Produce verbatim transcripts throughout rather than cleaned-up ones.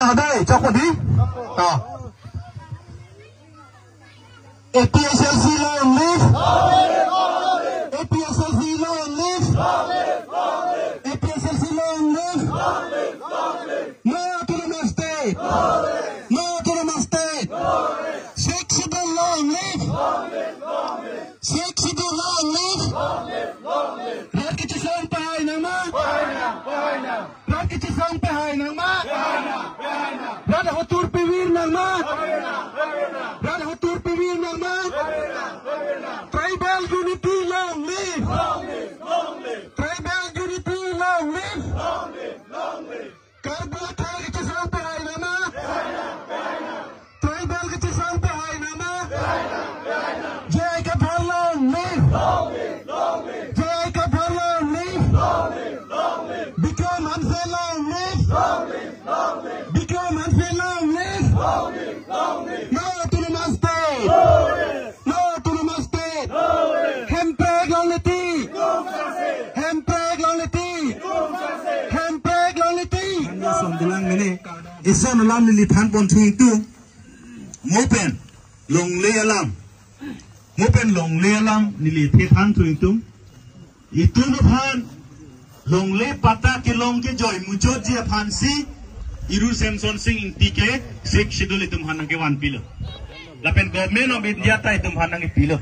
Adai, chokpo dei. To. A P H L C long live. A P H L C long live. A P H L C long live. No autonomous state. No autonomous state. Sixth Schedule long live. Sixth Schedule long live. Rat kachesong pahai nangma. Rat kachesong pahai nangma. Rat ahotur pivir nangma. Rat ahotur pivir nangma. Tribal unity long live. Tribal unity long live. Karbi athar kachesong pahai nangma. Tribal kachesong pahai nangma. J I Kathar long live. J I Kathar long live. Bikram Hanse long live. Bikram Hanse long live. No autonomous state. No autonomous state. Hemprek longle ti. Hemprek longle ti. Hemprek longle ti. Som dolang mene. Ison alam neli thanpon thu ingtung. Mo pen longle alam. Mo pen longle alam neli the than thu ingtung. Itum aphan longle patta kelong kejoi muchotji aphansi Iru Semsonsing Ingti ke Sixth Schedule itum aphan nangkevan pilo. Lapen Government of India ta itum aphan nangkepilo.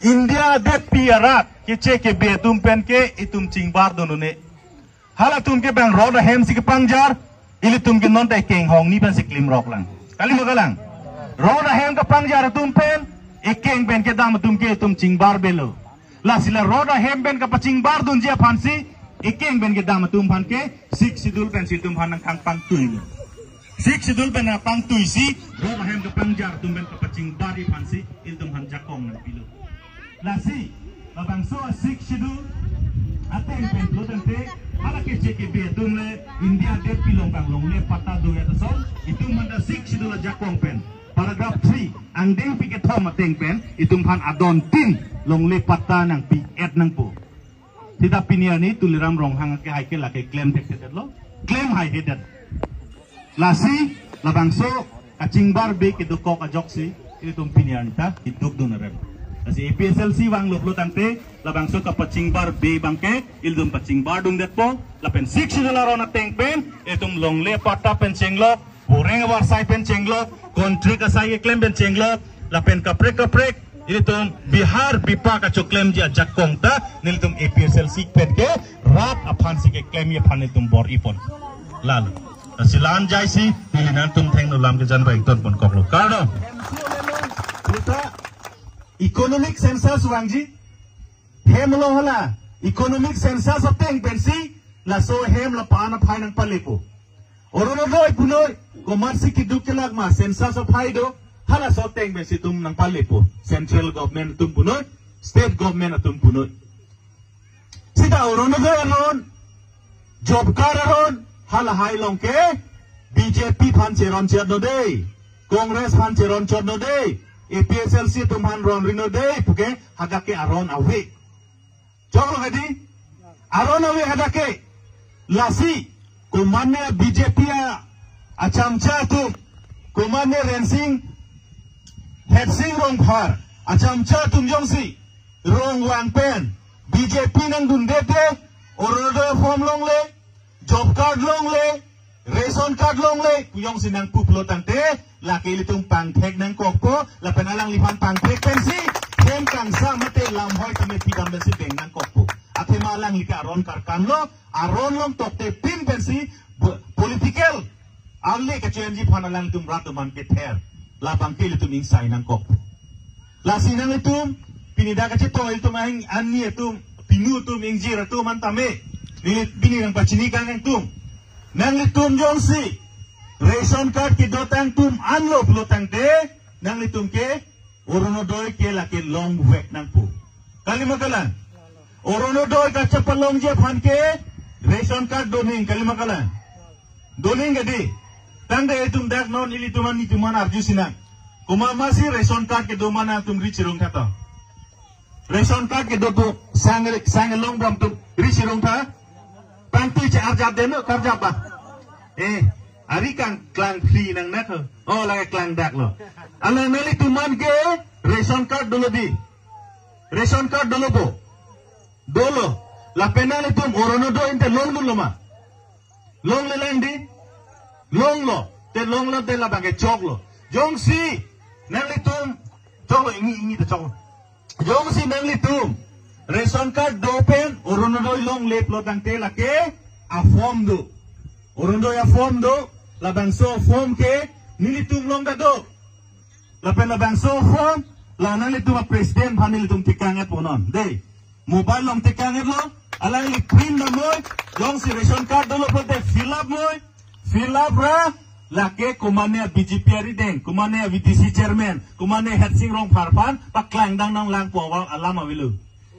India adetpi arat keche kebe atum pen ke itum chingbar dun un-e. Halatum ke bang rot ahem si kepangjar, ilitum ke non ta ekeng hongni pensi klimrok lang. Kali ma kalang? Rot ahem kepangjar atum pen, ekeng pen kedam atum ke itum chingbar belo. Lasi la rot ahem pen kapachingbar dunji aphansi, ekeng pen kedam atum aphan ke Sixth Schedule pensi itum aphan nangkang pangtui lo. Sixth Schedule pen nangpangtuisi, rot ahem kepangjar atum pen kapachingbarji aphansi, ilitum aphan jakong nangpilo. Lasi, labangso a Sixth Schedule ateng pen pulo tangte, hala keche kebe atum le India adetpi along bang longle patta do-et ason, itum aphan ta Sixth Schedule ajakong pen, paragraph three, angdengpi kethom ateng pen, itum aphan adon tin longle patta nangpi-et nangpo. Seta pini arni Tuliram Ronghang ke hai ke lake klem thekthedetlo, klem haihedet. Lasi, labangso kachingbar be kedokok ajoksi, ilitum pini arni ta keduk dun arem. Lasi A P H L C vanglo pulo tangte, labangso kapachingbar be abangke, ilitum pachingbar dundetpo, lapen Sixth Schedule aron ateng pen, ilitum longle patta pen chenglok, boreng avarsai pen chenglok, contract asai keklem pen chenglok, lapen kaprek kaprek, ilitum Bihar bipa kachoklemji ajakong ta, nelitum A P H L C pen ke rat aphansi keklemji aphan nelitum bor-ipon. Lalo. Lasi la-an jaisi, neli nangtum thengno lam kejan bai ingtonpon koklo. Kardom. Puta economic census vangji. Hem lo hala. Economic census ateng pensi, laso hem la pan aphai nangpalepo. Orunodoi punoi, komatsi keduk kelak ma, census aphai do, halaso ateng pensi itum nangpalepo. Central government atum punoi, state government atum punoi. Seta Orunodoi aron, job card aron, halahai along ke B J P aphan cheron chot no dei, Congress aphan cheron chot no dei, A P H L C atum aphan ronri no dei, puke hadak ke aron ave. Choklo kadi, aron ave hadak ke. Lasi, komatne B J P a, achamcha atum, komatne Rensing, Hetsing Rongphar, achamcha atum jongsi, rong vang pen, B J P nangdundet te, Orunodoi form longle, job card longle, ration card longle, pu jongsi nangpu pulo tangte, lake ilitum pangthek nangkokpo, lapen alangliphan pangthek pensi, hem kangsam mate lamhoi tame pidam pensi beng nangkokpo. Athema alangli ke aron karkan lo, aron long tokte pin pensi, bo-, political arle kachoyanji aphan alangtum rat atum aphan kether, labangke ilitum ingsai nangkok. Lasi nanglitum, pini dak kachetong ilitum ang, ani atum, pinu atum, ingjir atum an tame, neli pini nangpachini kang atum. Nanglitum jongsi, ration card kedotang atum anlo pulo tangte, nanglitum ke, Orunodoi ke lake longvek nangpo. Kali ma kalang? Orunodoi kachepalongji aphan ke ration card doning, kali ma kalang? Doning kadi. Tangte itum dak non ilitum an nitum an arju sinang. Komat masi ration card kedo ma nangtum ri chirung tha to. Ration card kedo pu sang, sang long bram tum ri chirung tha. Pangtui che arjap deno, karjap ba. Eh. Ari kang klang free nang nak. Oh, lake klang dak lo. Alang nanglitum an ke ration card dolo di. Ration card dolo bo. Dolo. Lapen nanglitum Orunodoi inte longdun lo ma? Longle lang di. Longlo. Te longlo te labang ke choklo. Jongsi nanglitum choklo, ingi ingi te choklo. Jongsi nanglitum ration card do pen Orunodoi longle pulo tangte lake a form do. Orunodoi a form do. Labangso form ke nelitum along ta do. Lapen labangso form la nanglitum a president aphan nelitum tekang-et ponon. Dei. Mobile along tekang-et lo. Alangli print damnoi. Jongsi ration card dolo pulote fill up noi. Fill up ra, lake komane a B J P arideng, komane a V D C chairman, komane Hersing Rongphar aphan paklang dam nanglang pu alam avelo.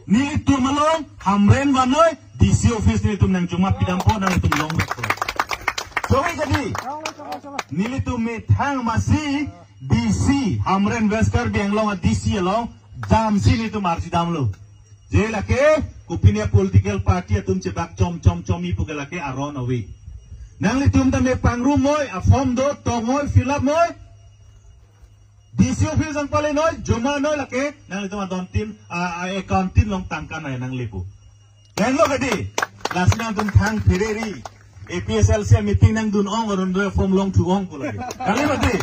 Nelitum along Hamren vannoi, D C office nelitum nangchoma pidampo, nanglitum longpo. Choi kadi. Nelitum methang masi D C, Hamren West Karbi Anglong a D C along jamsi nelitum arju damlo. Je lake, kopine political party atum chebak chom chom chom-i pu ke lake aron ave. Nanglitum ta me pangrum noi, a form do, tong noi, fill up noi. D C office ang pale noi, joma noi lake, nanglitum adon tin, a, a account tin along tangka noi nanglepo. Lahenlo kadi, lasi nangtum thang phereri, A P H L C meeting nangdun ong, Orunodoi form longthu ong pu lake. Kali mati?